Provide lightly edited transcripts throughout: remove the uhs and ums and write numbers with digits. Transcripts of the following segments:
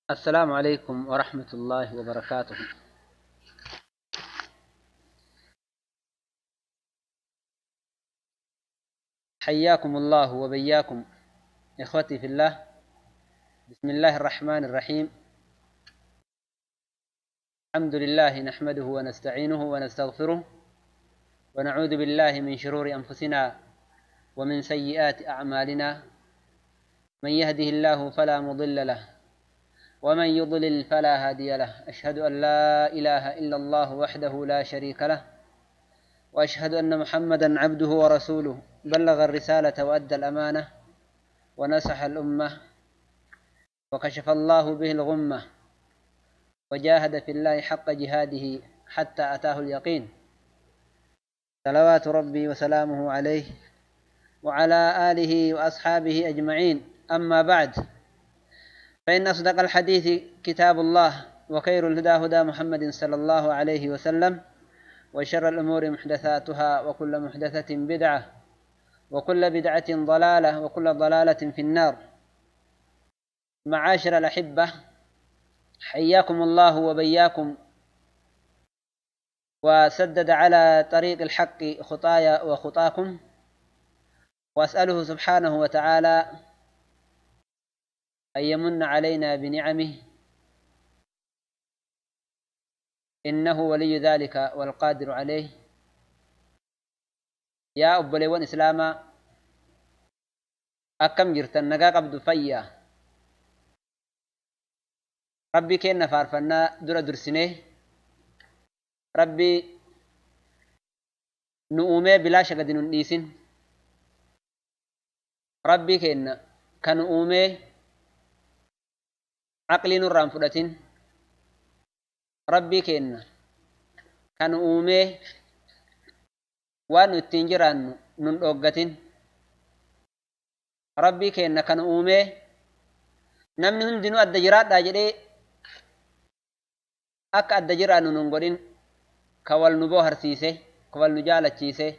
السلام عليكم ورحمة الله وبركاته. حياكم الله وبياكم إخوتي في الله. بسم الله الرحمن الرحيم. الحمد لله نحمده ونستعينه ونستغفره ونعوذ بالله من شرور أنفسنا ومن سيئات أعمالنا. من يهده الله فلا مضل له ومن يضلل فلا هادي له. أشهد أن لا إله إلا الله وحده لا شريك له، وأشهد أن محمدا عبده ورسوله، بلغ الرسالة وأدى الأمانة ونصح الأمة وكشف الله به الغمة وجاهد في الله حق جهاده حتى أتاه اليقين. صلوات ربي وسلامه عليه وعلى آله وأصحابه أجمعين. أما بعد، فإن أصدق الحديث كتاب الله، وخير الهدى هدى محمد صلى الله عليه وسلم، وشر الأمور محدثاتها، وكل محدثة بدعة، وكل بدعة ضلالة، وكل ضلالة في النار. معاشر الأحبة، حياكم الله وبياكم، وسدد على طريق الحق خطايا وخطاكم، وأسأله سبحانه وتعالى أن يمن علينا بنعمه، إنه ولي ذلك والقادر عليه. يا أبليون إسلاما، أكم جرتن نقا قبض فيا ربي كينا فارفنا در درسنه ربي نؤمي بلا شقد ننديسن ربي كينا كنؤمي عقلي نرام فدتين ربي كينا كان أومي وانو التنجران نندوغتين ربي كينا كان أومي نمني هندنو الدجرات داجري أك الدجران ننغرين كوال نبوهر سيسي كوال نجالة سيسي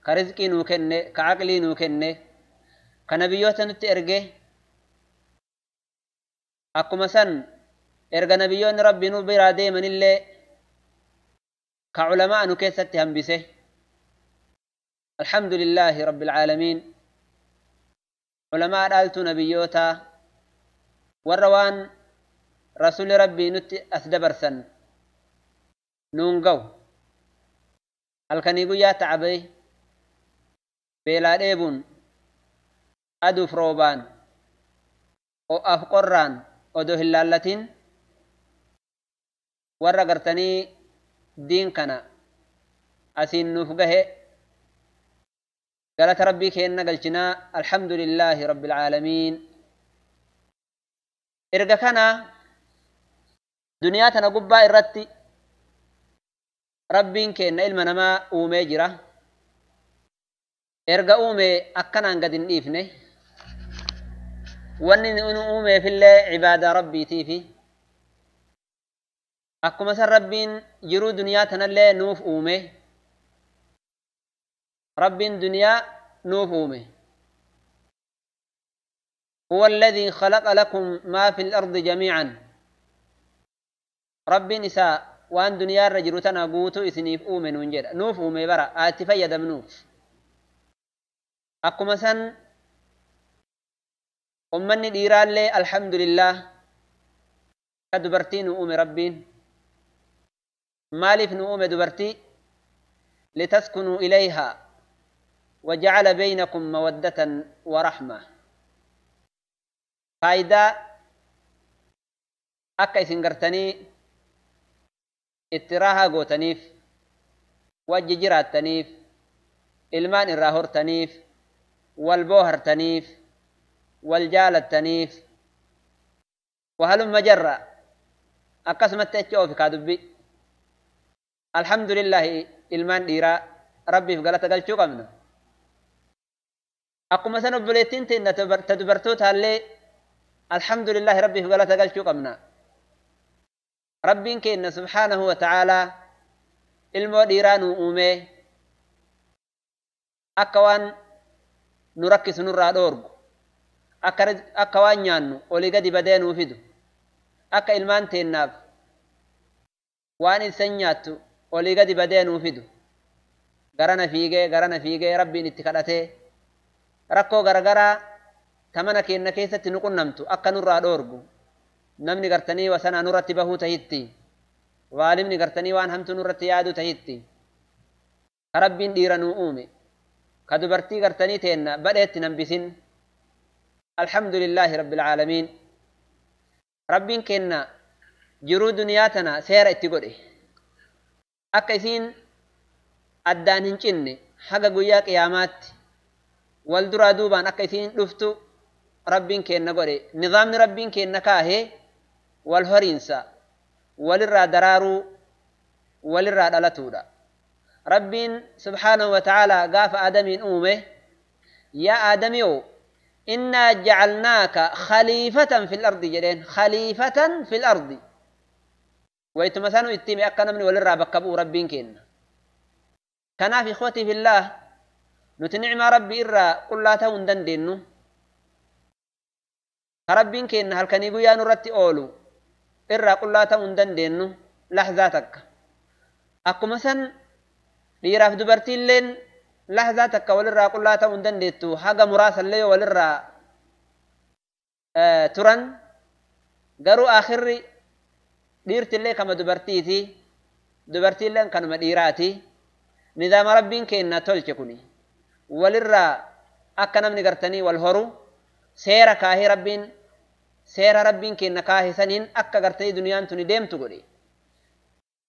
كرزقي نوكني كعقلي نوكني كنبيوتا نتئرقي. Akkuma san erga nabiyyoonni rabbi nu biraa deemanillee ka culamaa nu keessatti hambise. Alhamdulillaahi rabbil caalamiin. Culamaa dhaaltuu nabiyyootaa warra waan rasuli rabbii nutti as dabarsan nuun ga'u halkanii guyyaa ta'abee beelaa dheebuun aduuf roobaan ho'aaf qorraan odoo hin laallatin warra gartanii diin kana asiin nuuf gahe galata rabbii keenna galchinaa. Alhamdulillaahi rabbil caalamiin. Erga kana duniyaa tana gubbaa irratti rabbiin keenna ilma namaa uumee jira. Erga uumee akkanaan gad hin dhiifne. Wanni nu uumeefillee cibaadaa rabbiitiifi. Akkuma san rabbiin jiruu duniyaa tanallee nuuf uume. Rabbiin duniyaa nuuf uume. هو الذي خلق لكم ما في الأرض جميعا. ربي نساء وان دنيا الرجل تنا قوتو إسنيف أومن ونجد نوف أومي برا آتفيد منوف. أقوم سن أمني ديران لي الحمد لله كدبرتي نؤمي ربين. مالف نؤمي دبرتي لتسكنوا إليها وجعل بينكم مودة ورحمة. فايدة أكا إسنغرتني اتراها قوتنيف وججراتنيف إلمان الراهورتنيف والبوهرتنيف والجالتنيف وهلم جرة أقسمت أتشوف كادبي. الحمد لله إلمان ديرا ربي في غلطة قال شو قمنا. أقوم سنبلتين تن تدبرتوت هاللي الحمد لله ربي في غلطة قال شو قمنا. ربي كإن سبحانه وتعالى المديران أمي أكوان نركز نرى دورج akka waan nyaannu olii gadi badee nuu fidu Akka ilmaan teennaaf waan isan nyaattu olii gadi badee nuu fidu. Garana fiigee Rabbiin itti kadhatee rakkoo garagaraa tamana keenna keessatti nu qunnamtu akka nurraa dhoorgu. Namni gartanii wasanaa nurratti bahuu tahitti. Waalimni gartanii waan hamtuu nurratti yaaduu tahitti. Ka Rabbiin dhiira nuu uume. Ka dubartii gartanii teenna badheetti nambisin. Alhamdulillaahi Rabbil Aalamiin. Rabbiin kenna jiruu duniyaa tana seera itti godhe. Akka isiin addaan hin cinne haga guyyaa qiyaamaatti wal duraa duubaan akka isiin dhuftu Rabbiin kenna godhe. Nizaamni Rabbiin kenna kaahee wal horiinsa, walirraa daraaruu, walirraa dhalatuudha. Rabbiin subhaanahu wa ta'aalaa gaafa Aadamiin uume, yaa Aadamiyoo innaa jacalnaaka khaliifatan fil ardi jedheen. Khaliifatan fil ardi. Waytuma sanuu itti hime akka namni walirraa bakka bu'u Rabbiin kenna. Kanaaf ikhwatii fillaah nuti nicmaa Rabbii irraa qullaa ta'uu hin dandeenyu. Ka Rabbiin kenna halkanii guyyaa nurratti oolu irraa qullaa ta'uu hin dandeenyu lahzaa takka. Akkuma san dhiiraaf dubartiilleen lahzaa takka walirraa qullaa ta'uu hin dandeettu haga muraasallee walirraa turan. Garuu aakhirri dhiirtillee kama dubartiiti, dubartiilleen kanuma dhiiraati. Nizaama Rabbiin kenna tolche kuni walirraa akka namni gartanii wal horu seera kaahee Rabbiin seera Rabbiin kenna kaahee saniin akka gartanii duniyaan tuni deemtu godhe.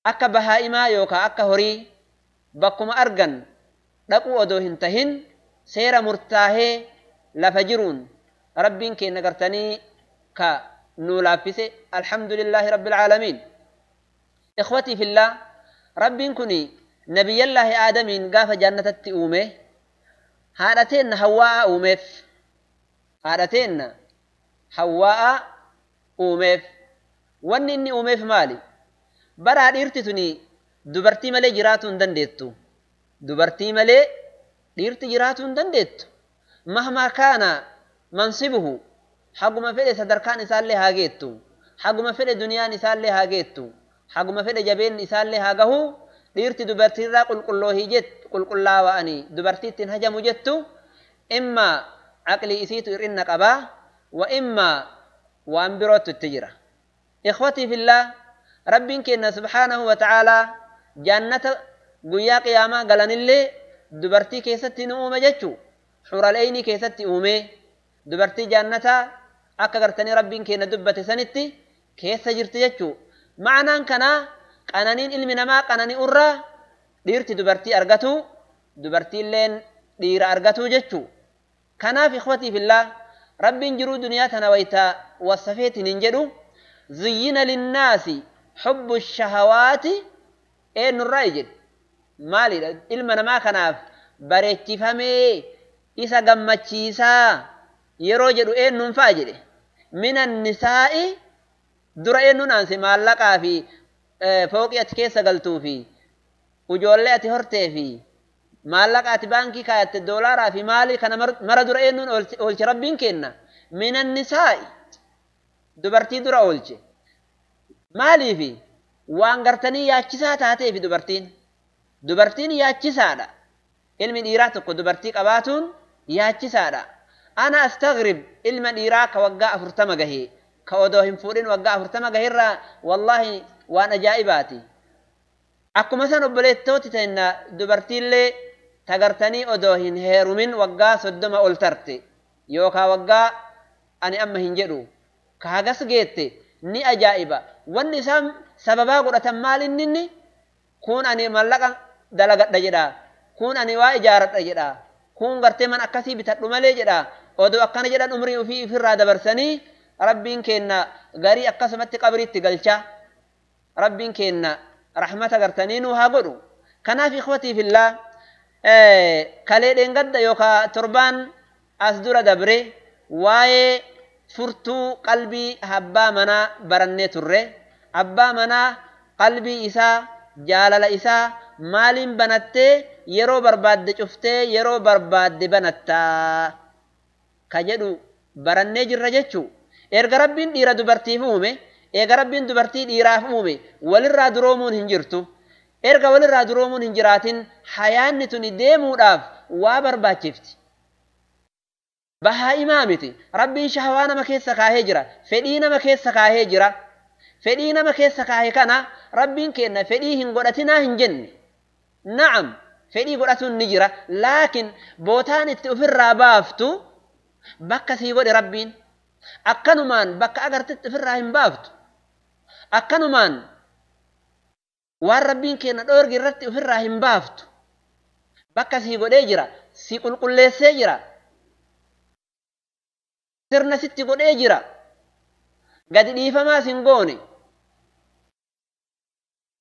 Akka bahaa'imaa yookaan akka horii bakkuma argan dhaquu odoo hin tahin seera murtaahee lafa jiruun Rabbiin kenna gartanii ka nuu laaffise. Alhamdulillaahi Rabbil Aalamiin. Ikhwatii fillah Rabbiin kuni Nabiyyallaahi Aadamiin gaafa jannatatti uume haadha teenna Hawwaa'a uumeef. Haadha teenna Hawwaa'a uumeef. Wanni inni uumeef maali? Baraa dhiirti tuni dubartii malee jiraatuu hin dandeettu. Dubartii malee dhiirti jiraatuu hin dandeettu. Mahmaa kaana mansibuhu haguma fedhe sadarkaan isaallee haa geettu. Haguma fedhe duniyaan isaallee haa geettu. Haguma fedhe jabeenni isaallee haa gahu. Dhiirti dubartiirraa qulqulloohii jettu, qulqullaawa'anii dubartiittiin hajamu jettu, imma aqlii isiitu hir'inna qabaa, wa imma waan birootu itti jira. Ikhwatii fillah Rabbiin kenna subhaanahu wa ta'aalaa jannata guyyaa qiyaamaa galanillee dubartii keessatti nu uume jechuu. Xuraleynii keessatti uume dubartii jannataa akka gartanii Rabbiin kenna dubbate sanitti keessa jirti jechuu. Ma'anaan kanaa qananiin ilmi namaa qananii urraa dhiirti dubartii argatu, dubartiilleen dhiira argatu jechuu. Kanaaf ikhwatii fillah Rabbiin jiruu duniyaa tana waytaa wasafeetiin hin jedhu zuyyina linnaasi hubbu shahawaati eenyurraa jedhe. Maalidha ilma namaa kanaaf bareechifamee isa gammachiisaa yeroo jedhu eenyuun fa'a jedhe. Minan nisaa'i dura eenyuun aanse maallaqaa fi fooqii ati keessa galtuu fi ijoollee ati hortee fi maallaqa ati baankii kaayatte doolaaraa fi maalii kana mara dura eenyuun oolche Rabbiin kenna. Minan nisaa'i dubartii dura oolche. Maaliifi waan gartanii yaachisaa taateefi dubartiin. Dubartiin yaachisaadha. Ilmi dhiiraa tokko dubartii qabaatuun yaachisaadha. Ana astagrib ilma dhiiraa ka waggaa 40 gahee ka odoo hin fuudhin waggaa 40 gaheerraa wallaahi waan ajaa'ibaati. Akkuma san obboleettooti ta'inna dubartiillee tagartanii odoo hin heerumin waggaa 30 ol tarte yookaan waggaa ani amma hin jedhu ka hagas geette ni ajaa'iba. Wanni isaan sababaa godhatan maal inni kun ani mallaqa dalagadha jedha, kun ani waa ijaaradha jedha, kun gartee man akkasii bitadhu malee jedha. Odoo akkana jedhan umrii ofii ofirraa dabarsanii Rabbiin kenna garii akkasumatti qabriitti galcha. Rabbiin kenna rahmata gartanii nuu haa godhu. Kanaaf ikhwatii fillah kalee dheengadda yookaan torbaan as dura dabre waa'ee furtuu qalbii abbaa manaa barannee turre. Abbaa manaa qalbii isaa jaalala isaa maaliin banattee yeroo barbaadde cuftee yeroo barbaadde banattaa ka jedhu barannee jirra jechuu. Erga Rabbiin dhiira dubartiif uume Eega Rabbiin dubartii dhiiraaf uume walirraa duroomuun hin jirtu. Erga walirraa duroomuun hin jiraatin hayaanni tuni deemuudhaaf waa barbaachifti. Bahaa'imaa miti. Rabbiin shahawaa nama keessa kaahee jira. Fedhii nama keessa kaahee jira. Fedhii nama keessa kaahe kana Rabbiin kenna fedhii hin godhatinaa hin jenne. Na'am, fedhii godhatuun ni jira. Laakiin bootaan itti ofirraa baaftu bakka sii godhe Rabbiin. Akkanumaan bakka agartetti ofirraa hin baaftu. Akkanumaan waan Rabbiin kenna dhoorgi irratti ofirraa hin baaftu. Bakka sii godhee jira. Si qulqulleessee jira. Sirna sitti godhee jira. Gadi dhiifamaas hin goone.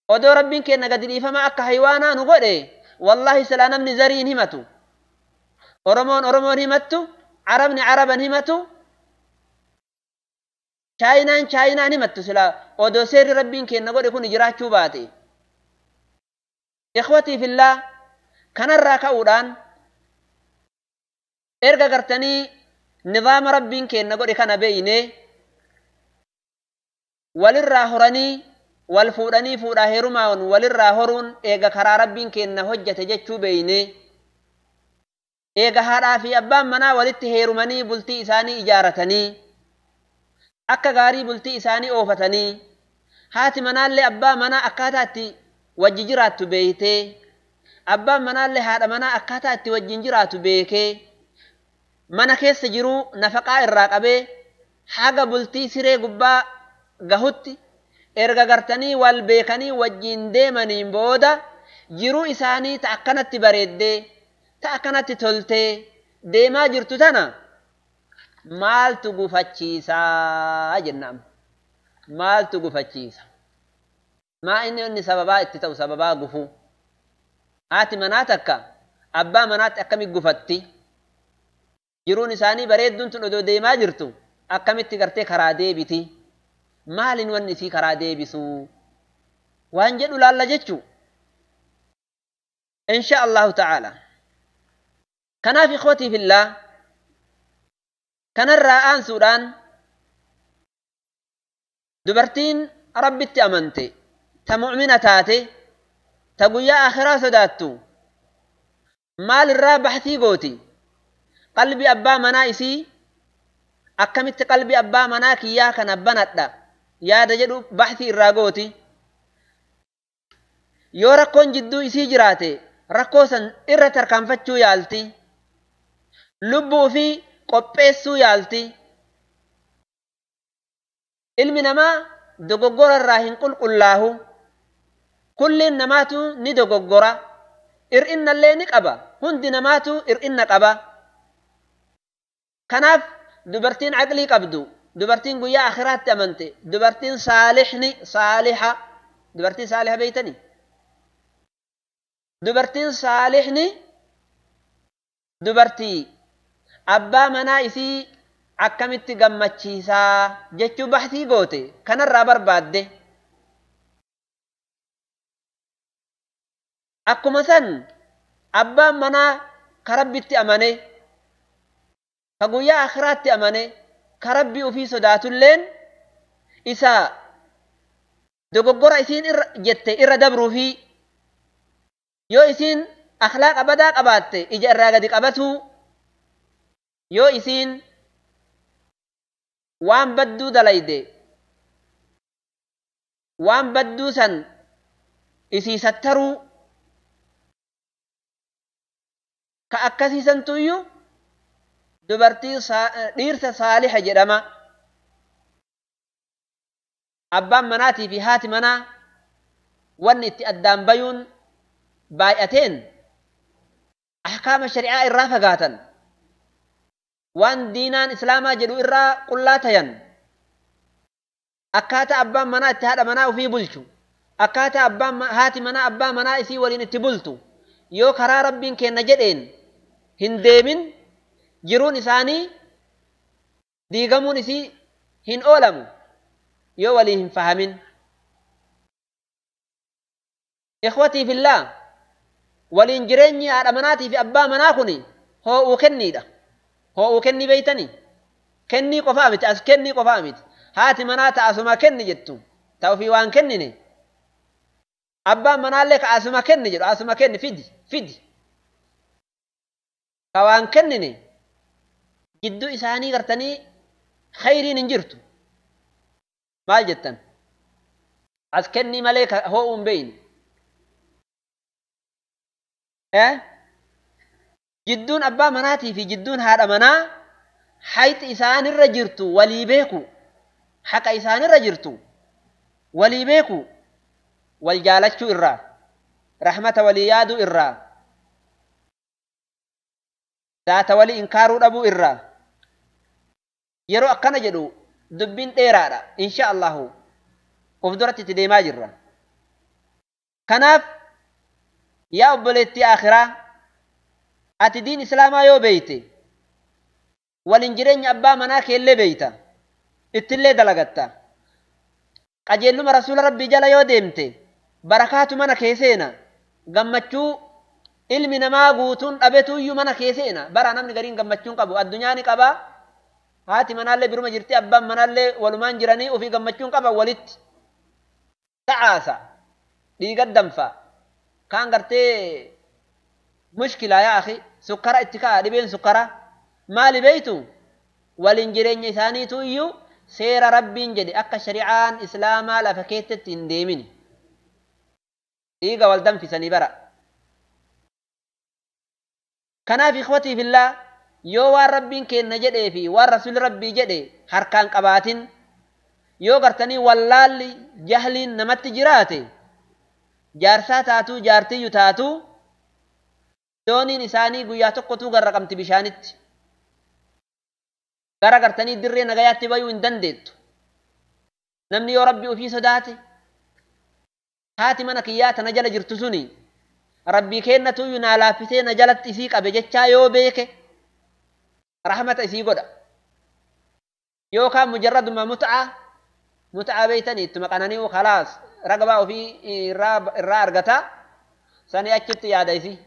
Odoo Rabbiin kenna gadi dhiifamaa akka haywaanaa nu godhe, wallaahi silaa namni zarii hin himatu. Oromoon Oromoon himattu, Arabni Araban himatu, Chaayinaan Chaayinaan himattu silaa odoo seerri Rabbiin kenna godhe kun jiraachuu baate. Ikhwatii fillaa, kanarraa ka'uudhaan erga gartanii nizaama Rabbiin kenna godhe kana beeynee walirraa horanii wal fuudhanii fuudhaa heerumaan walirraa horuun eega karaa Rabbiin kenna hojjate jechuu beeynee eega haadhaa fi abbaan manaa walitti heerumanii bultii isaanii ijaaratanii akka gaarii bultii isaanii oofatanii haati manaallee abbaa manaa akkaataa itti wajji jiraattu beeytee abbaan manaallee haadha manaa akkaataa itti wajjin jiraatu beekee mana keessa jiruu nafaqaa irraa qabee haga bultii siree gubbaa gahutti erga gartanii wal beekanii wajjin deemaniin booda jiruu isaanii ta akkanatti bareeddee ta akkanatti toltee deemaa jirtu tana maaltu gufachiisaa jennaan. Maaltu gufachiisa? Maa inni sababaa itti ta'u sababaa gufuu? Haati manaa takka abbaa manaatti akkamitti gufatti? Jiruun isaanii bareedduun tun odoo deemaa jirtu akkamitti gartee karaa deebiti? Maaliin wanni isii karaa deebisuu? Waan jedhu laalla jechuu. Insha Allahu ta'ala. Kanaaf ikhwatii fillaa kanarraa aansuudhaan dubartiin Rabbitti amante ta mu'mina taate ta guyyaa akhiraa sodaattu maalirraa baxsii gooti? Qalbii abbaa manaa isii akkamitti qalbii abbaa manaa kiyyaa kana banadha yaada jedhu baxsii irraa gooti. Yoo rakkoon jidduu isii jiraate rakkoo san irra tarkaanfachuu yaalti. Lubbuu fi qopheessuu yaalti. Ilmi namaa dogoggora irraa hin qulqullaahu. Kulliin namaatu ni dogoggora. Hir'innallee ni qaba. Hundi namaatu hir'inna qaba. Kanaaf dubartiin aqlii qabdu, dubartiin guyyaa akhiraatti amante, dubartiin saalihni saaliha, dubartiin saaliha beeytanii? Dubartiin saalihni dubartii abbaa manaa isii akkamitti gammachiisaa jechuu baxsii goote kanarraa barbaadde. Akkuma san abbaan manaa ka Rabbitti amane, ka guyyaa akhiraatti amane, ka Rabbii ofii sodaatulleen isa dogoggora isiin irra jette irra dabruufi yoo isiin akhlaaqa badaa qabaatte ija irraa gadi qabatuu, yoo isiin waan badduu dalayde waan badduu san isii sattaruu ka akkasiisantuyyuu dubartii dhiirsa saaliha jedhama. Abbaan manaatii fi haati manaa wanni itti addaan bayuun baay'ateen ahkaama shari'aa irraa fagaatan, waan diinaan islaamaa jedhu irraa qullaa tayan, akkaataa abbaan manaa itti haadha manaa ofii bulchu, akkaataa abbaan haati manaa abbaa manaa isii waliin itti bultu yoo karaa Rabbiin kenna jedheen hin deemin jiruun isaanii diigamuun isii hin oolamu yoo walii hin fahamin. Ikhwatii fillaa, waliin jireenyi haadha manaatii fi abbaa manaa kun hoo'uu kenniidha. Hoo'uu kennii beeytanii? Kennii qofaa miti, as kennii qofaa miti. Haati manaa ta asuma kenni jettu ta ofii waan kennine. Abbaan manaallee ka asuma kenni jedhu asuma kenni fidi fidi. Ka waan kennine jidduu isaanii gartanii khayriin hin jirtu. Maal jettan? As kenni malee ho'uu hin beeyne. Jidduun abbaa manaatii fi jidduun haadha manaa hayxi isaanirra jirtu walii beeku. Haqa isaanirra jirtu walii beeku. Wal jaalachuu irraa, rahmata walii yaaduu irraa, zaata walii inkaaruu dhabuu irraa. Yeroo akkana jedhu dubbiin dheeraadha. Insha Allahu of duratti itti deemaa jirra. Kanaaf yaa obboleettii akhiraa, ati diin islaamaa yoo beeyte waliin jireenya abbaa manaa keellee beeyta, ittillee dalagatta. Qajeelluma rasuula rabbii jala yoo deemte barakaatu mana kee seena. Gammachuu ilmi namaa guutuun dhabetuyyuu mana kee seena. Bara namni gariin gammachuun qabu addunyaa ni qabaa. Haati manaallee biruma jirti, abbaan manaallee walumaan jiranii ofii gammachuun qaban walitti. Ta'aasa dhiiga danfa kaan gartee mushkilaa yaa akhi sukkara itti ka'a dhibeen sukkara maali beeytu waliin jireenya isaaniitu iyyuu seera rabbiin jedhe akka shari'aan islaamaa lafa keessatti hin deemin. Dhiiga wal danfisanii bara. Kanaaf ikhwatii fillaa yoo waan rabbiin kenna jedhee fi waan rasuulli rabbii jedhe harkaan qabaatin yoo gartanii wallaalli jahliin namatti jiraate jaarsaa taatuu jaartiyyu taatuu dooniin isaanii guyyaa tokkotuu garra qabti bishaanitti. Gara gartanii dirree nagayaatti bayuu hin dandeettu. Namni yoo rabbi ofii sodaate haati mana kiyyaa tana jala jirtu suni rabbii kennatuyyuu naa laaffisee na jalatti isii qabe jechaa yoo beeke rahmata isii godha. Yookaan mujarraduma mut'aa beeytanii ittuma qanani'u khalaas ragabaa ofii irraa argata sanii achitti yaada isii.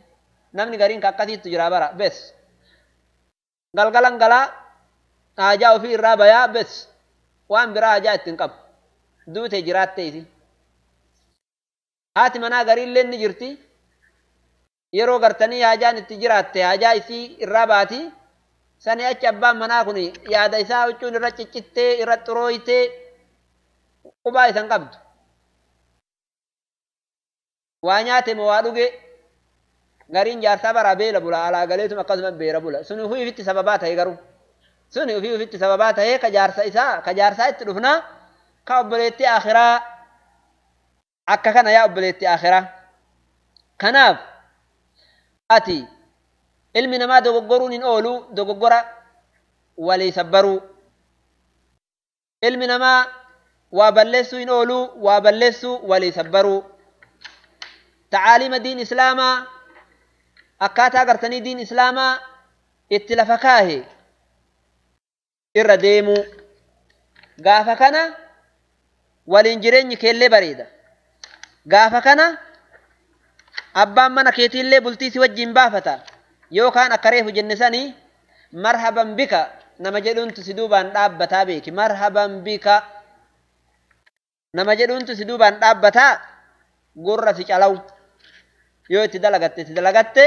Namni gariin ka akkasiittu jira bara bes. Galgalan galaa haajaa ofii irraa bayaa bes waan biraa haajaa ittiin qabu duute jiraatte isii. Haati manaa gariillee ni jirti yeroo gartanii haajaan itti jiraatte haajaa isii irraa baati sanii achi abbaan manaa kun yaada isaa huccuun irra ciccittee irra xurooytee qubaa isan qabdu. Waa nyaate moo waa dhuge gariin jaarsaa baraa beela bula alaa galeetuma akkasuma beela bula suni ofii ofitti sababaa ta'e garuu. Suni ofii ofitti sababaa ta'ee ka jaarsa isaa ka jaarsaa itti dhufnaa ka obboleettii akhiraa akka kana yaa obboleettii akhiraa. Kanaaf ati ilmi namaa dogoggoruun hin oolu dogoggora walii sabbaruu. Ilmi namaa waa balleessuu hin oolu waa balleessuu walii sabbaruu. Tacaaliima diin islaamaa akkaataa gartanii diin islaamaa itti lafa kaahe irra deemuu. Gaafa kana waliin jireenyi keellee bareeda. Gaafa kana abbaan mana keetiillee bultii si wajjin baafata. Yookaan akka reefu jenne sanii marhaban bika nama jedhuuntu si duubaan dhaabbataa beeki. Marhaban bika nama jedhuuntu si duubaan dhaabbataa gurra si calawu. Yoo itti dalagatte itti dalagatte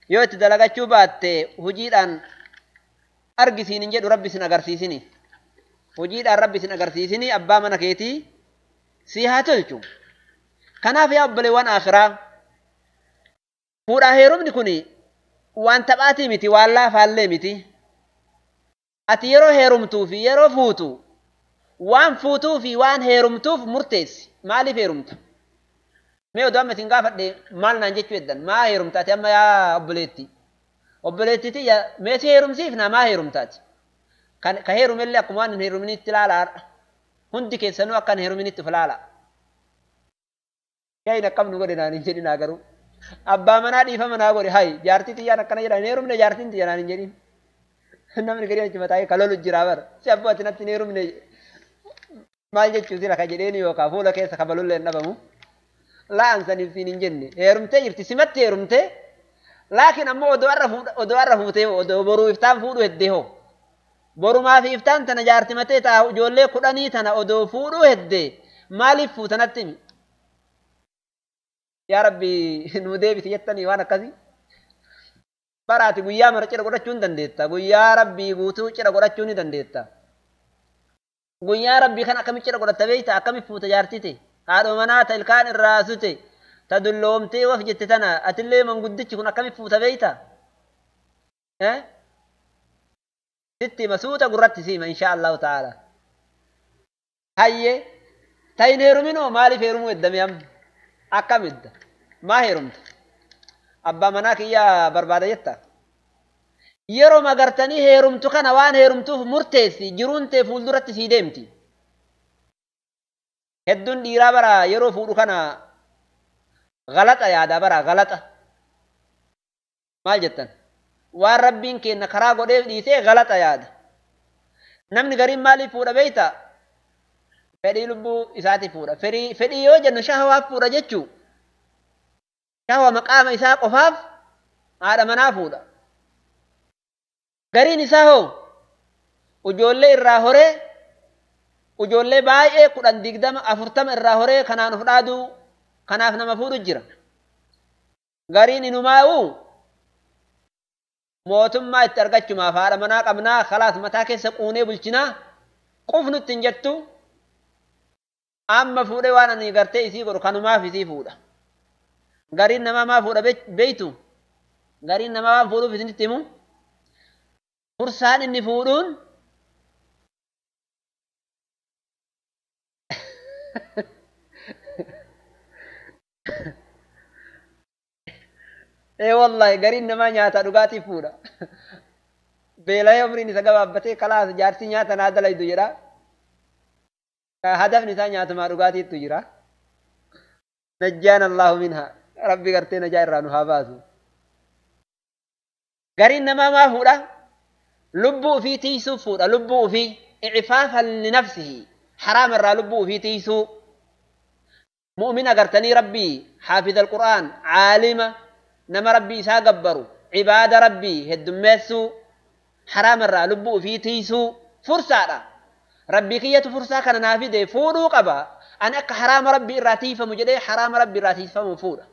yoo itti dalagachuu baatte hojiidhaan argisiin hin jedhu rabbi sin agarsiisini. Hojiidhaan rabbi sin agarsiisini abbaa mana keetii si haa tolchu. Kanaaf yaa obboleewwan akhiraa fuudhaa heerumni kun waan taphaatii miti waan laafaallee miti. Ati yeroo heerumtuu fi yeroo fuutu waan fuutuu fi waan heerumtuuf murteessi. Maaliif heerumta? Mee oduu amma isin gaafadhe maal naan jechuu heddan maa heerumtaati amma yaa obboleettii? Obboleettii tiyya mee si heerumsiifna maa heerumtaati? Ka heerumellee akkuma waan hin heeruminitti ilaalaadha. Hundi keessanuu akka hin heeruminitti of ilaala. Shayin akkam nu godhe naan hin jedhinaa garuu. Abbaa manaa dhiifama naa godhe hayi jaartii tiyyaan akkana jedhan hin heerumne jaartiin tiyya naan hin jedhin. Namni gadi achi mataa'ee kalolu jira bara. Si abboo ati natti hin heerumne maal jechuu sila ka jedheeni yookaan fuula keessa kabalullee hin dhabamu. La'aan saniif siin hin jenne heerumtee jirti simatti heerumtee laakiin ammoo odoo har'a fuutee odoo boruu iftaan fuudhu heddee hoo. Borumaa fi iftaan tana jaartimatee ta'a ijoollee 10 tana odoo fuudhuu hedde maaliif fuutanatti himi? Yaa Rabbi nu deebisi jettanii waan akkasii. Baraati guyyaa mara cidha godhachuu ni dandeetta. Guyyaa Rabbii guutuu cidha godhachuu ni dandeetta. Guyyaa Rabbii kan akkamitti cidha godhatta beekta? Akkamitti fuuta jaartite? Haadha manaa ta ilkaan irraa sute ta dulloomtee waf jette tana atillee manguddichi kun akkamitti fuuta beekta? Sitti hima suuta gurratti siima insha Allahu ta'ala. Hayyee ta hin heeruminoo maaliif heerumuu eddame amma? Akkam edda? Maa heerumta? Abbaa manaa kiyyaa barbaada jetta? Yeroo magartanii heerumtu kana waan heerumtuuf murteessi jiruun tee fuulduratti sii deemti. Hedduun dhiiraa bara yeroo fuudhu kana galaxa yaada bara galaxa. Maal jettan? Waan Rabbiin kenna karaa godheef dhiisee galaxa yaada. Namni gariin maaliif fuudha beektaa? Fedhii lubbuu isaati fuudha. Fedhii yoo jennu shahawaaf fuudha jechuu. Shahwa maqaama isaa qofaaf haadha manaa fuudha. Gariin isaa hoo ijoollee irraa horee ijoollee baay'ee 10, 20, 40 irraa horee kanaan of dhaaduu kanaaf nama fuudhu jira. Gariin inumaa'uu mootummaa itti argachumaaf haadha manaa qabnaa khalaas mataa keessa quunee bulchinaa qufnutti hin jettu amma fuudhee waan ani gartee isii godhu kanumaaf isii fuudha. Gariin namaa maa fuudha beeytu? Gariin namaa waan fuudhuuf isinitti himu? Fursaan inni fuudhuun ee wallahi gariin namaa nyaata dhugaatiif fuudha. Beela'ee umriin isa gabaabbatee kalaas jaarsi nyaata naa dalaydu jedha. Hadafni isaa nyaatumaa dhugaatiittu jira. Najjaana Allahu minha. Rabbi gartee najaa irraa nu haa baasu. Gariin namaa maa fuudha? Lubbuu ofii tiisuuf fuudha. Lubbuu ofii icifaafan linafsihi. Haraama irraa lubbuu ofii tiisuu. Mu'mina gartanii Rabbii xaafiza alqur'aan caalima nama Rabbii isaa gabbaru cibaada Rabbii heddummeessuu haraama irraa lubbuu ofii tiisuu fursaadha. Rabbii kiyyatu fursaa kana naa fide fuudhuu qaba. Ani akka haraama Rabbii irraa tiifamu jedhee haraama Rabbii irraa tiifamu fuudha.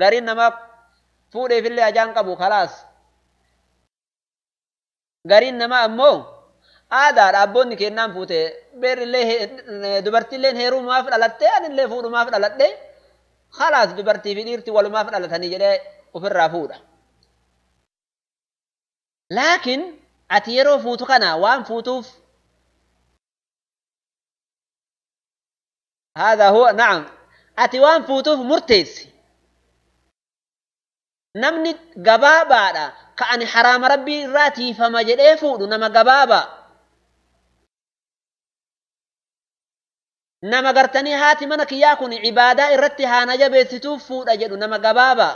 Gariin namaa fuudheefillee ajaan qabu khalaas. Gariin namaa ammoo aadaadha abboonni kennaan fuute beerrillee dubartiilleen heerumaaf dhalattee anillee fuudhumaaf dhaladhe khalaas dubartii fi dhiirti walumaaf dhalatanii jedhee ofirraa fuudha. Laakiin ati yeroo fuutu kana waan fuutuuf هذا هو نعم ati waan fuutuuf murteessi. Namni gabaabaadha ka ani haraama Rabbii irraa tiifama jedhee fuudhu nama gabaabaa. Nama gartanii haati mana kiyyaa kun cibaadaa irratti haana jabeessituuf fuudha jedhu nama gabaabaa.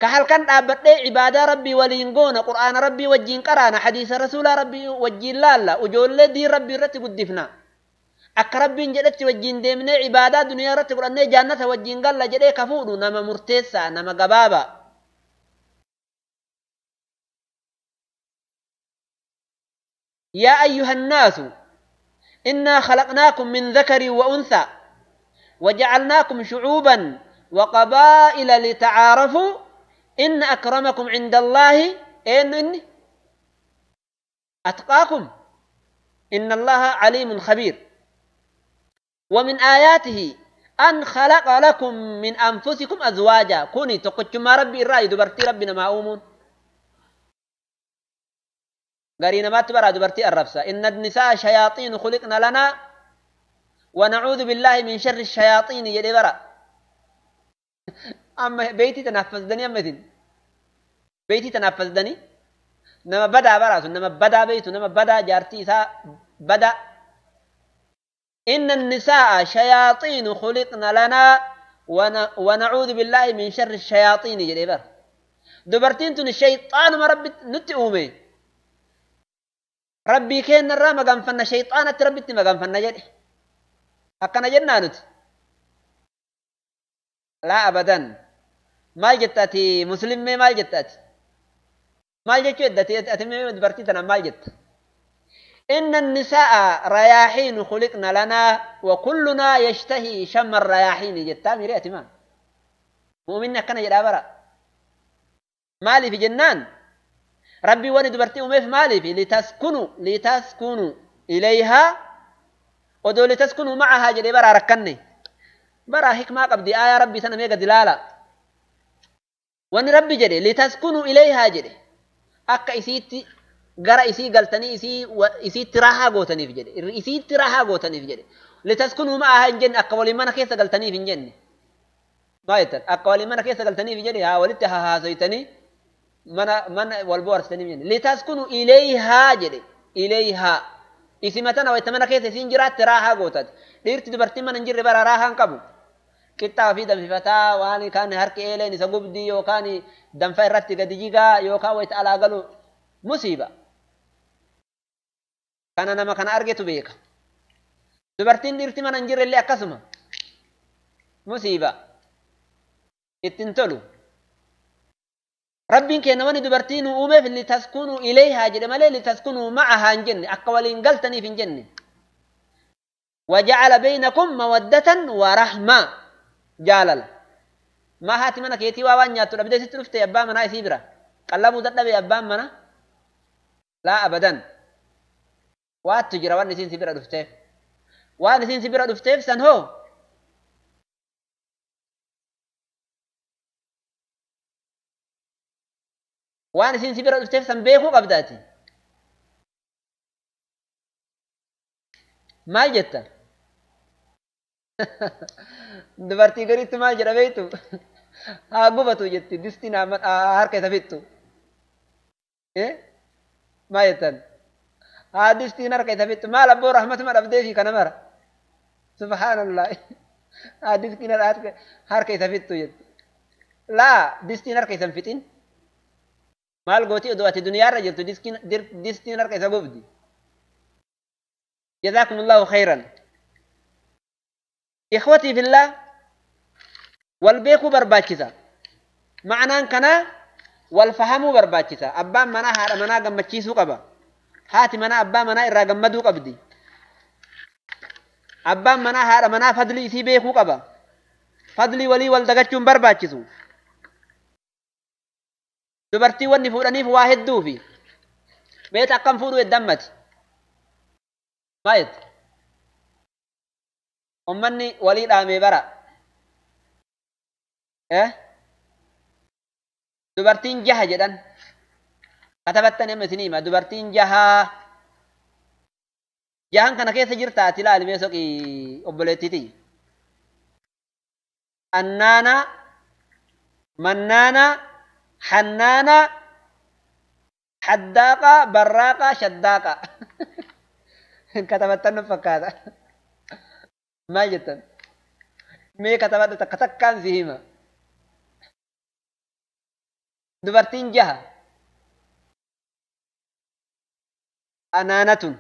Ka halkan dhaabbadhee cibaadaa Rabbii waliin goona, Qur'aana Rabbii wajjiin qaraana, hadiisa Rasuulaa Rabbii wajjiin laalla, ijoollee diin Rabbii irratti guddifna. Akka Rabbiin jedhetti wajjiin deemnee cibaadaa duniyaa irratti godhannee jaannata wajjiin galla jedhee ka fuudhu nama murteessaa, nama gabaabaa. Yaa ayyuhannaasu إنا خلقناكم من ذكر وأنثى وجعلناكم شعوبا وقبائل لتعارفوا إن أكرمكم عند الله إن أتقاكم إن الله عليم خبير. ومن آياته أن خلق لكم من أنفسكم أزواجا كوني تقتشما ربي الرأي دبرتي ربنا ما أومون قرينا ما تبرع دبرتي الرفسة إن النساء شياطين خلقنا لنا ونعوذ بالله من شر الشياطين يلي برا أما بيتي تنفذ دني أما بيتي تنفذ دني نما بدا برا نما بدا بيتو نما بدا جارتي سا بدا إن النساء شياطين خلقنا لنا ونعوذ بالله من شر الشياطين يلي برا دبرتين تن الشيطان ما ربي نتئومي ربي كين الرا مقام فن شيطانة ربي مقام فن جدي أكنا جنانت لا أبدا ما جتاتي مسلم ما جتاتي Maal jechuu eddati ati mee dubartii tana maal jetta? إن النساء رياحين خلقنا لنا وكلنا يشتهي شم الرياحين جتا ميري ما مؤمننا كان جدا برا مالي في جنان ربي وني دبرتي أميف مالي في لتسكنوا إليها ودو لتسكنوا معها جدي برا ركني برا حكمة قبدي آية ربي سنة ميقا دلالة وني ربي جدي لتسكنوا إليها جدي أكا إسيتي gara isii galtanii isiitti raahaa gootaniif jedhe isiitti raahaa gootaniif jedhe litaskunuu ma'ahaa hin jenne akka waliin mana keessa galtaniif hin jenne maa jettan akka waliin mana keessa galtaniif jedhe haa walitti hahaasoytanii mana wal bohaarsitaniif jenne litaskunuu ilayhaa jedhe ilayhaa isima tana wayta mana keessa isiin jiraatte raahaa gootate dhiirti dubartiin mana hin jirre bara raahaa hin qabu qixxaa fi danfifataa waan kaan harki eeleen isa gubdii yookaan danfa irratti gadi jigaa yookaan wayta alaa galu musiiba kana nama kana argetu beeka dubartiin dhiirti mana hin jirre illee akkasuma musiiba ittiin tolu rabbiin kenna wani dubartii nu uumeef litaskunuu ilayhaa jedhe malee litaskunuu ma'ahaa hin jenne akka waliin galtaniif hin jenne waja'ala baynakum mawaddatan wa rahma jaalala maa haati mana keetii waa waan nyaattu dhabdee sitti dhufte abbaa manaa isii bira qallamuu dadhabe abbaan mana laa abadan waattu jira waan isiin si bira dhufteef waan isiin si bira dhufteef san hoo waan isiin si bira dhufteef san beekuu qabdaati maal jetta dubartii gariitti maal jedha beektu haa gubatu jetti distiin harka isa fixxu maal jettan haa distiin harka isa fixxu maal abboo rahmatuma dhabdeefi kana mara subhaanallah haa distiin harka isa fixxu jetti laa distiin harka isa hin fixin maal gooti odoo ati duniyaarra jirtu distiin harka isa gubdi جزاكم الله خيرا إخوتي في الله والبيكو برباكسا معنى كنا والفهم برباكسا أبا منا هذا منا قمتشيسو قبا هاتي منا أبا منا إرا قمدو قبدي أبا منا هذا منا فضلي سي بيكو قبا فضلي ولي والدقتشون برباكسو دبرتي وني فوراني فواحد دوفي بيت أقم فورو الدمت maayet ummanni walii dhaamee bara dubartiin jaha jedhan katabattan amma isinii hima dubartiin jahaa jahan kana keessa jirta ati ilaali mee soqii obboleettiiti annaana mannaana hannaana haddaaqa barraaqa shaddaaqa katabattan nu fakkaata maal jettan mee katabadhu takka takkaan si hima dubartiin jaha anaanatun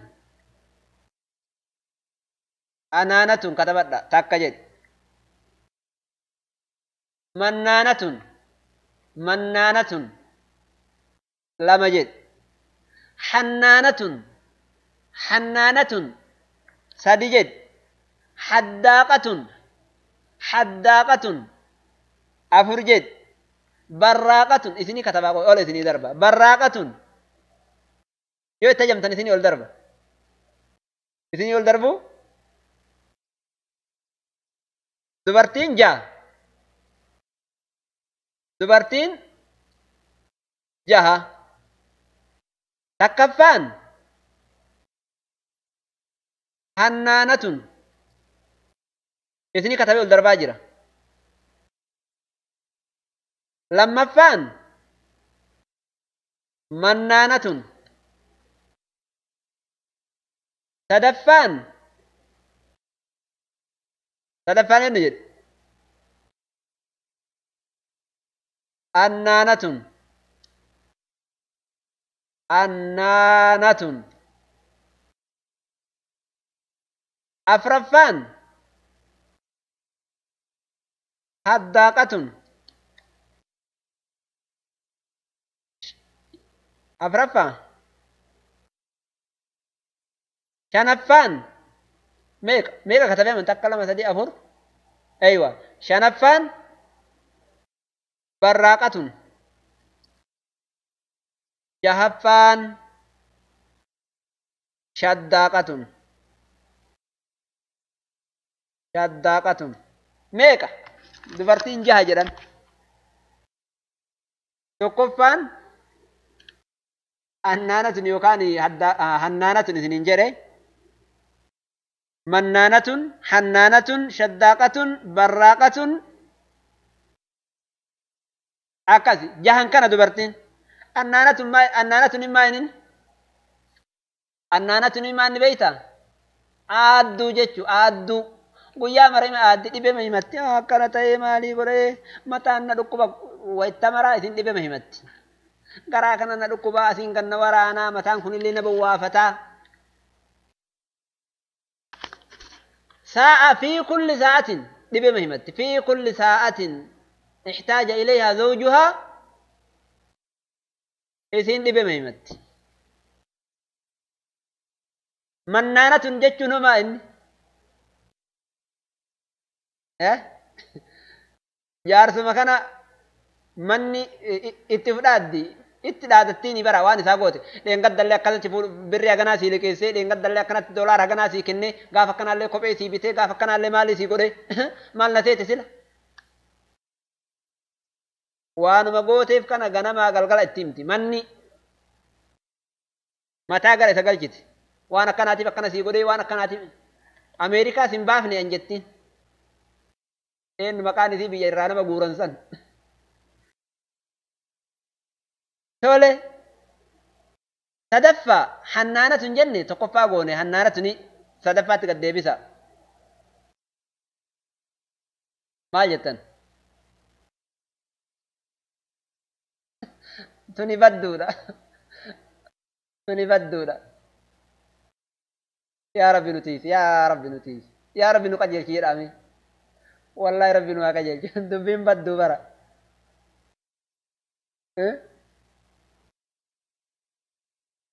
anaanatun katabadha takka jedhi mannaanatun mannaanatun lama jedhi hannaanatun حنانة سدجد حداقة حداقة أفرجد براقة إثني كتبا أول إثني دربة براقة يو تجمتن إثني أول دربة إثني أول دربو دبرتين جا دبرتين جها تكفان hannaanatun isinii katabee ol darbaa jira lammaffaan mannaanatun sadaffaan sadaffaan eenyu jedhe annaanatun annaanatun afraffaan haddaaqatun Afraffaa shanaffaan meeqa meeqa katabee amantaa akka 2 3 4 aywa shanaffaan barraaqatun jahaffaan shaddaaqatun shaddaaqatun meeqa dubartiin jaha jedhan tokkoffaan annaanatun yookaan hannaanatun isiniin jedhe mannaanatun hannaanatun shaddaaqatun barraaqatun akkasi jahan kana dubartiin annaanatun annaanatun immaa inin annaanatun immaa inni beeyta aadduu jechu aadduu guyyaa marame aaddi dhibema himatti akkana ta'ee maalii godhee mataan na dhukkuba wayitta maraa isin dhibema himatti garaa kana na dhukkubaa asiin kan na waraanaa mataan kunillee na bowwaafataa saa'a fi kulli sa'atin dhibema himatti fi kulli sa'atin ihtaaja ilayhaa zawjuhaa isin dhibema himatti mannaanatun jechuun homaa inni jaarsuma kana manni itti fudhaaddi itti dhaadattiin bara waan isaa goote dheengaddallee akkanatti birri haganaa sii liqeessee dheengaddallee akkanatti doolaara haganaa sii kennee gaafa akkanaallee kophee sii bitee gaafa akkanaallee maalii sii godhe maal na seete sila waanuma gooteef kana ganamaa galgala itti himti manni mataa gara isa galchiti waan akkanaatiif akkana sii godhee waan akkanaatiif Ameerikaas hin baafne an jettiin eenyu maqaan isii biyya irraa nama guuran san tole sadaffaa hannaanatun jenne tokkoffaa goone hannaanatuni sadaffaatti gad deebisa maal jettan tuni badduudha tuni badduudha yaa rabbi nu tiisi yaa rabbi nu tiisi yaa rabbi nu qajeelchi jedhame wallahi rabbi nu haa qajeelchu dubbiin badduu bara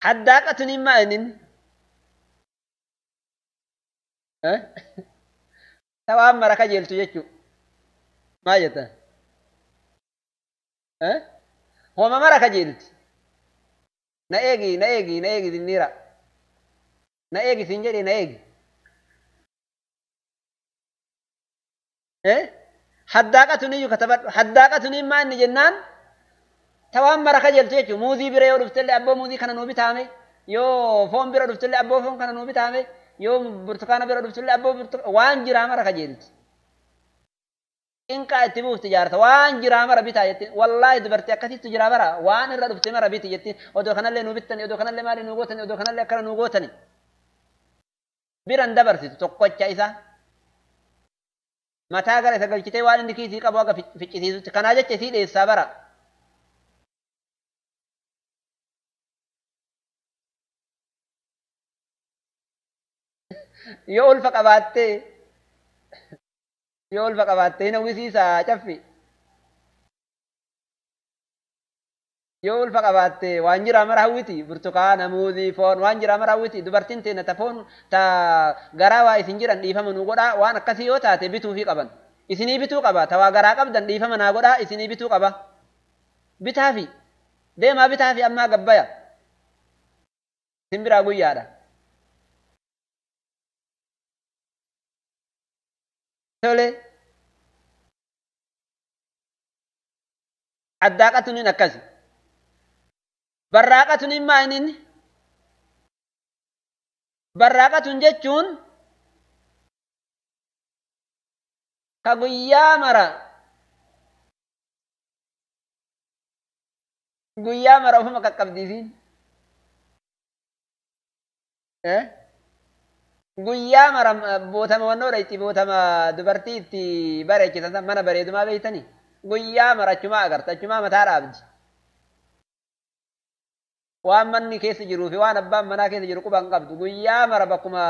haddaaqatun immaa inin tawaan mara qajeelchu jechuu maal jettan homa mara qajeelti na eegi na eegi na eegi zinniira na eegi sin jedhe na eegi haddaaqatun iyyuu katabadhu haddaaqatun immaa inni jennaan tawaan mara qajeeltu jechuu muuzii bira yoo dhuftellee abboo muuzii kana nuu bitaame yoo foon bira dhuftellee abboo foon kana nuu bitaame yoo burtukaana bira dhuftellee abboo waan jiraa mara qajeelti inqaa itti buufti jaarta waan jiraa mara bitaa jettiin wallaahi dubartii akkasittu jiraa bara waan irra dhufte mara biti jettiin odoo kanallee nuu bittani odoo kanallee maali nuu gootani odoo kanallee akkana nuu gootani biran dabarsitu tokkocha isaa mataa gara isa galchitee waan inni kiisii qabu haga ficcisiisutti kanaa jecha isii dheessaa bara yoo ulfa qabaattee yoo ulfa qabaattee hin hawwisiisaa caffi yoo ulfa qabaattee waan jiraa mara hawwiti burtukaana muuzii foon waan jiraa mara hawwiti dubartiin teena ta foon ta garaa waa isin jiran dhiifama nuu godhaa waan akkasii yoo taate bituufii qaban isinii bituu qaba ta waa garaa qabdan dhiifama naa godhaa isinii bituu qaba bitaafi deemaa bitaafi ammaa gabbaya isin biraa guyyaadha. Tole haddaaqatun akkasi barraaqatun immaa inni barraaqatun jechuun ka guyyaa mara ofuma qaqqabdiisiin guyyaa mara bootama wannoodha itti bootama dubartii itti bareechisan mana bareedumaa beeytanii guyyaa mara achumaa agarta achumaa mataa dhaabdi waan manni keessa jiruu fi waan abbaan manaa keessa jiru quba hin qabdu guyyaa mara bakkuma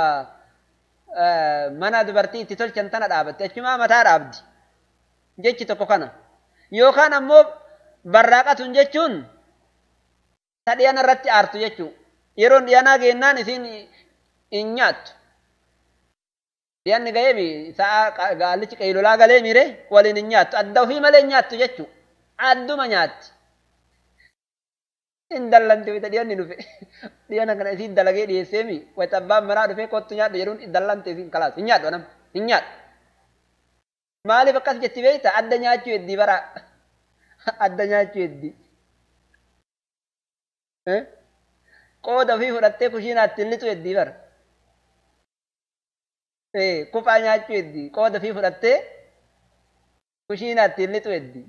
mana dubartii itti tolchan tana dhaabatti achumaa mataa dhaabdi jechi tokko kana yookaan ammoo barraaqatun jechuun Ta dhiyana irratti aartu jechuu. Yeroon dhiyanaa geennaan isiin hin nyaattu. Dhiyanni ga'eemi sa'a gaallichi qeylolaa galee miire waliin hin nyaattu. Adda ofii malee hin nyaattu jechuu. Adduma nyaatti. Hin dallanti wayita dhiyanni dhufe. Dhiyana kana isiin dalagee dhiyeesseemi wayita abbaan manaa dhufee kottu nyaadhu jedhuun dallante isiin kalaas. Hin nyaadhu anam. Hin nyaadhu. Maaliif akkas jetti beekta? Adda nyaachuu heddii bara. Adda nyaachuu heddii. Qooda ofii fudhattee kushiinaatti lixu heddii bara. Kuphaa nyaachuu heddii. Qooda ofii fudhattee kushiinaatti lixu heddii.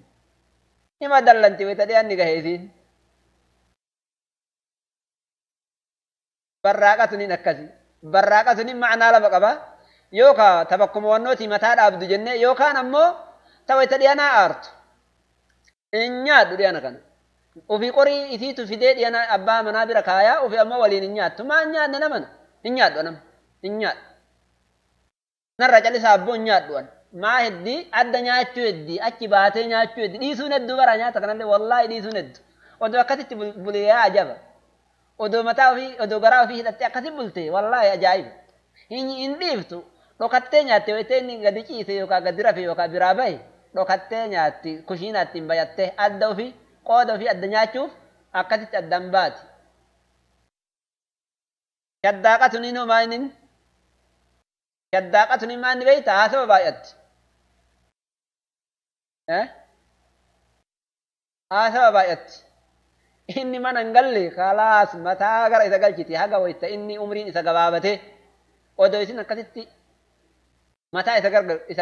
Hima dallanti wayita dhiyaanni gahe isiin. Barraaqa suniin akkasi. Barraaqa suniin ma'anaa lama qaba. Yookaan tabakkuma wannooti mataa dhaabdu jennee yookaan ammoo tawayita dhiyanaa aartu. Hin nyaadhu dhiyana kana. Ofii qorii isiitu fidee dhiyana abbaa manaa bira kaayaa ofii ammoo waliin hin nyaattu. Maa hin nyaanne namana? Hin nyaadhu anam. Hin nyaadhu. Narra callisaa abboo hin nyaadhu an. Maa heddii adda nyaachuu heddii achi baatee nyaachuu heddii dhiisuun hedduu bara nyaata kanallee wallaahi dhiisuun hedduu. Odoo akkasitti bulee ajaba. Odoo mataa ofii odoo garaa ofii hidhattee akkasi bulte wallaahi ajaa'iba. Hin dhiiftu. Dhokattee nyaatte wayitee inni gadi ciise yookaan gadi rafe yookaan biraa bahe dhokattee nyaatti kushiinaatti hin bayattee adda ofii qooda ofii adda nyaachuuf akkasitti addaan baati. Shaddaaqa suniin homaa inni shaddaaqa suniin maa inni beekta haasawa baay'atti. Haasawa baay'atti. Inni mana hin galle kalaas mataa gara isa galchiti haga wayita inni umriin isa gabaabatee odoo isin akkasitti mataa isa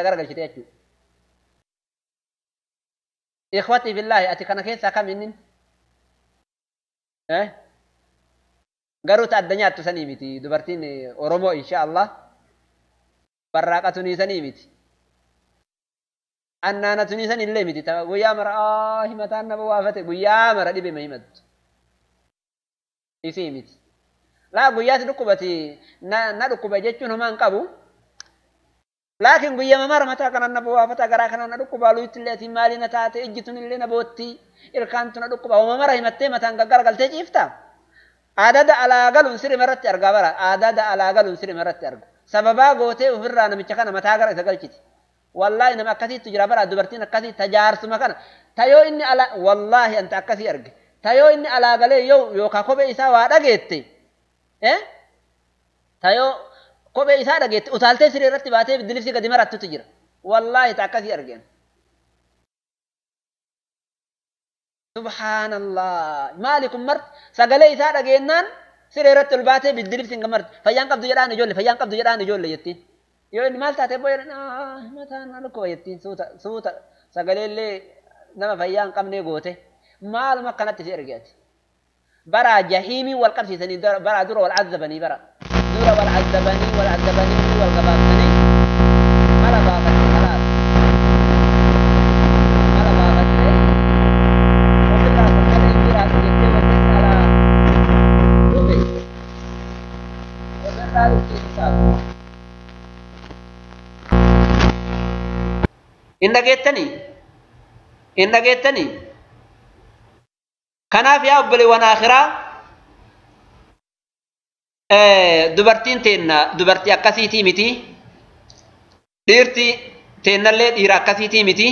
garagalchite jechuudha. Ikhwatii billaahi ati kana keessaa kam inni? Garuu ta adda nyaattu sanii miti dubartiin Oromoo insha Allah barraaqa tunii sanii miti. Annaana tunii sanii illee miti guyyaa mara himataan nama waafate guyyaa mara dhibema himattu. Isii miti. Laa guyyaatti dhukkubati na dhukkuba jechuun homaa hin qabu. Laakiin guyyaa mara mataa kanaan na bu'aafata garaa kanaan na dhukkuba luutti illee ati maali na taate ijjituun illee na bootti ilkaantu na dhukkuba homa mara himattee mataan gaggaragaltee ciifta. Adada alaa galuun sirima irratti argaa bara adada alaa galuun sirima irratti arga. Sababaa gootee ofirraa namicha kana mataa gara isa galchiti. Wallaahi nama akkasiitu jira bara dubartiin akkasii tajaarsuma kana tayoo inni alaa wallaahi anta akkasii arge tayoo inni alaa galee yoo yookaan kophee isaa waa dhageette. Tayoo kophee isaa dhageette utaaltee siree irratti baatee dilibsi gadi marattutu jira. Wallaahi ta akkasii argeen. Subhaanallah. Maali kun marti sagalee isaa dhageennaan siree irratti ol baatee biddilibsi hin marti. Fayyaan qabdu jedhaan ijoollee fayyaan qabdu jedhaan ijoollee jettiin. Yoo inni maal taatee boo'ee mataan na dhukkuba jettiin suuta suuta sagalee illee nama fayyaa hin qabnee goote maaluma akkanatti si ergeeti. Bara jahiimii wal qabsiisanii bara dura wal azabanii bara dura wal azabanii wal azabanii wal gabaabsanii mala baafatte kalaas mala baafattee ofirraa sagalee hin jiraatu jettee wanti alaa dhufe ofirraa dhufsiisu. Hin dhageettanii? Hin dhageettanii? Kanaaf yaa obboleewwan akhiraa dubartiin teenna dubartii akkasiitii miti. Dhiirti teennallee dhiira akkasiitii miti.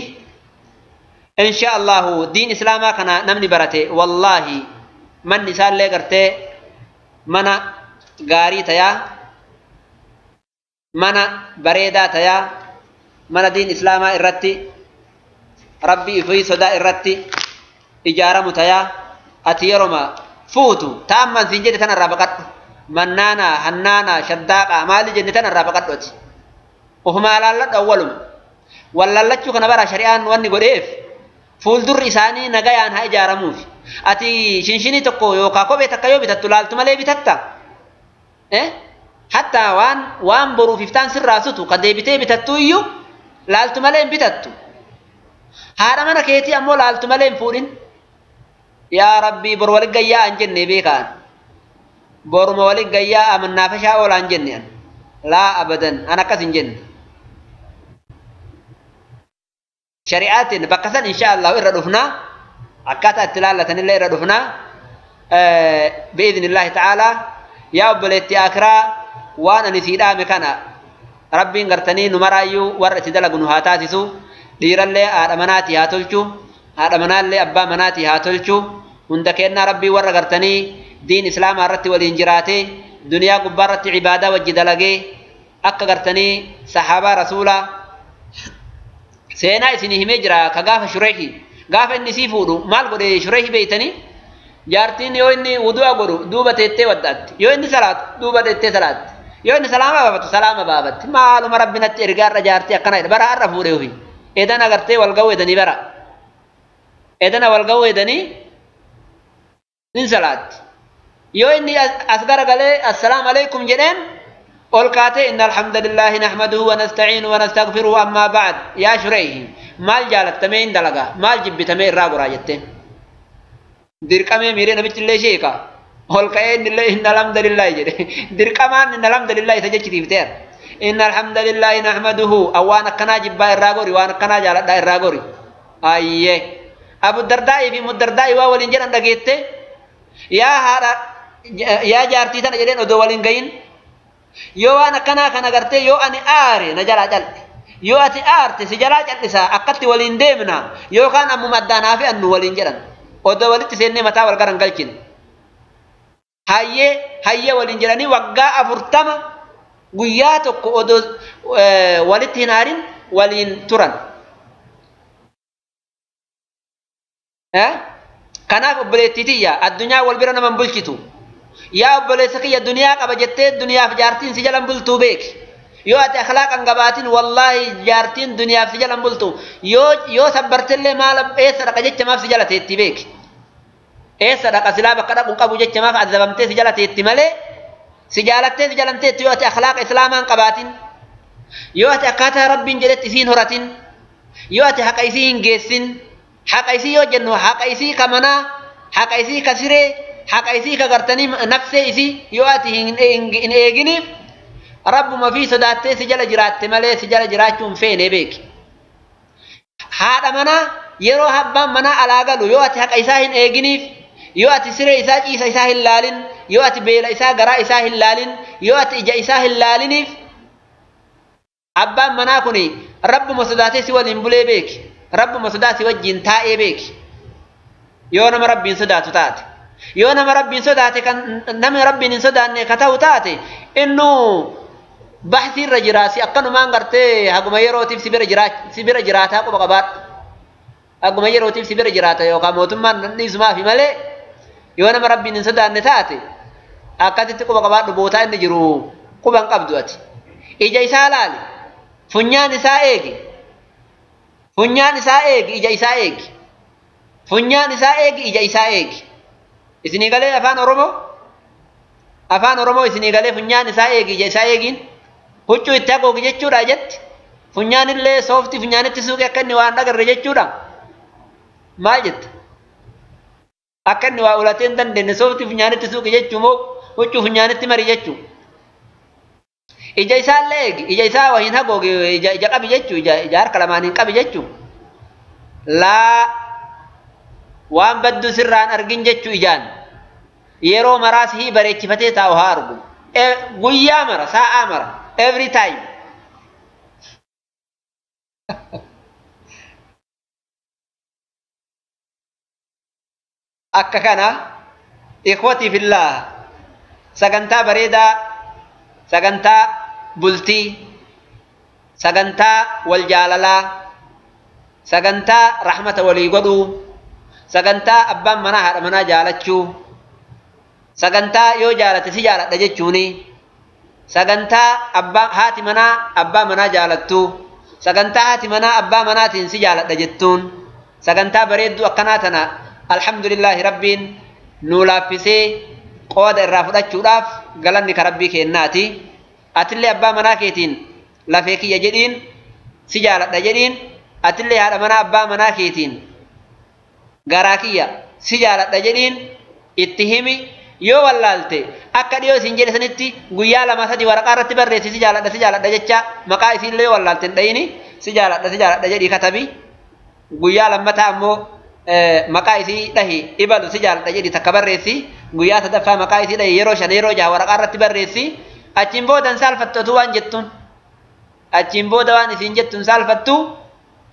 Insha Allahu diin islaamaa kana namni barate wallaahi manni isaallee gartee mana gaarii tayaa mana bareedaa tayaa mana diin islaamaa irratti rabbii fi sodaa irratti ijaaramu tayaa ati yeroma fuutu taamman siin jedhe tanarraa baqadhu mannaanaa hannaanaa shaddaaqaa maali jenne tanarraa baqadhu ati ofumaa laalladhu awwaluma wallallachuu kana bara shari'aan wanni godheef fuuldurri isaanii nagayaan haa ijaaramuufi ati shinshinii tokko yookaan kophee takka yoo bitattu laaltu malee bitatta hattaa waan boruuf iftaan sirraa sutu ka deebitee bitattu iyyuu laaltu malee hin bitattu haadha mana keetii ammoo laaltu malee hin fuudhin. Yaa Rabbii bor waliin gayyaa an jenne beekaan boruma waliin gayyaa amannaafashaa oola an jenne laa abadan an akkas hin jenne. Shari'aatiin bakka san insha Allah irra dhufnaa akkaataa itti laallatanillee irra dhufnaa Bi'idhnillaahi ta'aalaa yaa obboleetti akiraa waan ani sii dhaame kana rabbiin gartanii nu maraayyuu warra itti dalagu nu haa taasisu. Dhiirallee haadha manaatii haa tolchu, haadha manaallee abbaa manaatii haa tolchu. Hunda kennaa rabbii warra gartanii diin islaamaa irratti waliin jiraatee duniyaa gubbaa irratti cibaadaa wajji dalagee akka gartanii sahaabaa rasuulaa seenaa isinii himee jira. Ka gaafa Shureehi gaafa inni sii fuudhu maal godhe Shureehi beeytanii? Jaartiin yoo inni wudu'a godhu duuba teettee waddaatti, yoo inni salaatu duuba teettee salaatti, yoo inni salaama baafatu salaama baafatti. Maaluma rabbi natti ergaa irra jaartii akkana jedha. Bara har'a fuudhe ofi edana gartee wal ga'uu edanii bara edana wal ga'uu edanii nin salaatti. Yoo inni as garagalee assalaamu alaikum jedheen ol kaatee inna alhamdulillahi nahmaduhu wa nasta'iinu wa nastaghfiruhu ammaa ba'd yaa Shureehi maal jaalattamee hin dalagaa maal jibbitamee irraa goraa jetteen. Dirqamee miiree namichi illee sheeka ol ka'ee inni illee inna alhamdulillahi jedhe. Dirqamaan inna alhamdulillahi isa jechitiifteera. Inna alhamdulillahi nahmaduhu waan akkanaa jibbaa irraa gori waan akkanaa jaaladhaa irraa gori. Ayyee Abu Dardaa'ii fi Muddardaa'ii waa waliin jedhan dhageette yaa haadha yaa jaartii tana jedheen odoo waliin gahin yoo waan akkanaa kana gartee yoo ani aare na jalaa cal'e yoo ati aarte si jalaa cal'isaa akkatti waliin deemna yookaan ammuma addaan haa fe'annu waliin jedhan odoo walitti seennee mataa wal garan galchine. Hayyee hayyee waliin jedhanii waggaa 40 guyyaa tokko odoo walitti hin aarin waliin turan. Kanaaf obboleettii tiyya addunyaa wal bira naman bulchitu. Yaa obboleessa kiyya duniyaa qaba jettee duniyaaf jaartiin si jalan bultuu beeki. Yoo ati akhlaaqan qabaatin wallaahi jaartiin duniyaaf si jalan bultu. Yoo sabbartillee maal eessa dhaqa jecha maaf si jala teetti beeki. Eessa dhaqa silaa bakka dhaqu qabu jecha maaf azabamtee si jala teetti malee si jaalattee si jalan teetti yoo ati akhlaaqa islaamaan qabaatin, yoo ati akkaataa rabbiin jedhetti isiin horatin, yoo ati haqa isii hin geessin. Haqa isii yoo jennu haqa isii ka manaa, haqa isii ka siree, haqa isii ka gartanii nafsee isii yoo ati hin eeginiif rabbuma fi sodaattee si jala jiraatte malee si jala jiraachuu hin feene beeki. Haadha manaa yeroo abbaan manaa alaa galu yoo ati haqa isaa hin eeginiif, yoo ati siree isaa ciisa isaa hin laalin, yoo ati beela isaa garaa isaa hin laalin, yoo ati ija isaa hin laaliniif abbaan manaa kun rabbuma sodaatee si waliin bulee beeki. Rabbuma sodaa si wajjin taa'ee beeki. Yoo nama rabbiin sodaatu taate, yoo nama rabbiin sodaate kan nama rabbiin hin sodaanne ka ta'u taate innuu baxsii irra jiraa si akkanumaan gartee haguma yerootiif si bira jiraataa quba qabaadhu. Haguma yerootiif si bira jiraata yookaan mootummaan dhiisumaafi malee yoo nama rabbiin hin sodaanne taate akkasitti quba qabaadhu. Bootaa inni jiru quba hin qabdu ati. Ija isaa laali, funyaan isaa eegi. Funyaan isaa eegi, ija isaa eegi. Funyaan isaa eegi, ija isaa eegi. Isinii galee afaan Oromoo? Afaan Oromoo isinii galee funyaan isaa eegi, ija isaa eegiin? Huccuu itti hagoogi jechuudha jetti. Funyaan illee sooftii funyaanitti suuqee akka inni waan dhagarre jechuudha. Maal jette? Akka inni waa ulatee hin dandeenye sooftii funyaanitti suuqi jechuu moo huccuu funyaanitti mari jechuu? Ija isaallee eegi, ija isaa waa hin hagoogi, ija qabi jechuu, ija harka lamaan hin qabi jechuu. Laa waan baddu sirraan argin jechuu ijaan. Yeroo maraas hii bareechifatee taa'u haa argu. Guyyaa mara, sa'aa mara, every time. Akka kana ikhwatii fillah sagantaa bareedaa, sagantaa bultii, sagantaa wal jaalalaa, sagantaa rahmata walii godhuu, sagantaa abbaan manaa haadha manaa jaalachuu, sagantaa yoo jaalate si jaaladha jechuuni, sagantaa abbaa haati manaa abbaa manaa jaalattuu, sagantaa haati manaa abbaa manaatiin si jaaladha jettuun, sagantaa bareedduu akkanaa tana alhamdulillahi rabbiin nuu laaffisee qooda irraa fudhachuudhaaf galanni ka rabbii kennaati. Atillee abbaa manaa keetiin lafee kiyya jedhiin si jaaladha jedhiin, atillee haadha manaa abbaa manaa keetiin garaa kiyya si jaaladha jedhiin itti himi. Yoo wallaalte akka dhiyoo isin jedhe sanitti guyyaa 2 3 waraqaa irratti barreessi si jaaladha si jaaladha jecha maqaa isiillee yoo wallaalte hin dhayini si jaaladha si jaaladha jedhii katabi. Guyyaa lammataa ammoo maqaa isii dhahi ibalu si jaaladha jedhi takka barreessi. Guyyaa sadaffaa maqaa isii dhaye yeroo 5 yeroo 6 waraqaa irratti barreessi. Achiin booda hin saalfattu waan jettuun. Achiin booda waan isiin jettuun saalfattu.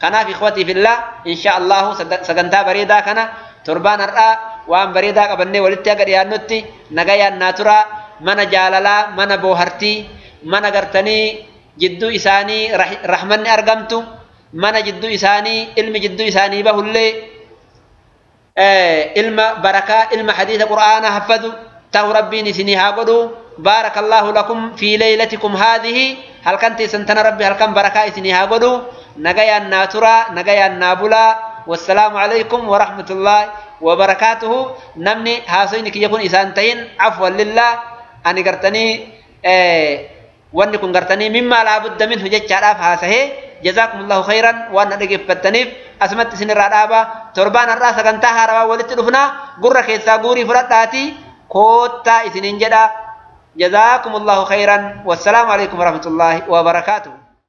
Kanaaf ikhwatii fillah insha Allahu sagantaa bareedaa kana torbaan har'aa waan bareedaa qabannee walitti haga dhiyaannutti nagayaan naa turaa. Mana jaalalaa, mana boohartii, mana gartanii jidduu isaanii rahmanni argamtu, mana jidduu isaanii ilmi jidduu isaanii bahullee ilma barakaa, ilma hadiisa qur'aanaa haffadu ta'u rabbiin isinii haa godhu. Baarakallahu lakum fi leylatikum haadhihi. Halkan teessan tana rabbi halkan barakaa isinii haa godhu. Nagayaan naa turaa, nagayaan naa bulaa. Wassalaamu alaykum warahmatullaahi wabarakaatuhu. Namni haasoyni kiyya kun isaan tahin afwan lillah. Ani gartanii wanni kun gartanii mimmaa laa budda minhu jechaadhaaf haasahee. Jazaakumullahu khayran waan na dhaggeeffattaniif asumatti isinirraa dhaaba. Torbaan har'aa sagantaa haarawaa walitti dhufnaa. Gurra keessaa guurii fudhadhaatii koottaa isiniin jedha. Jazaakumullahu khayran. Wassalaamu alaykum warahmatullaahi wabarakaatuhu.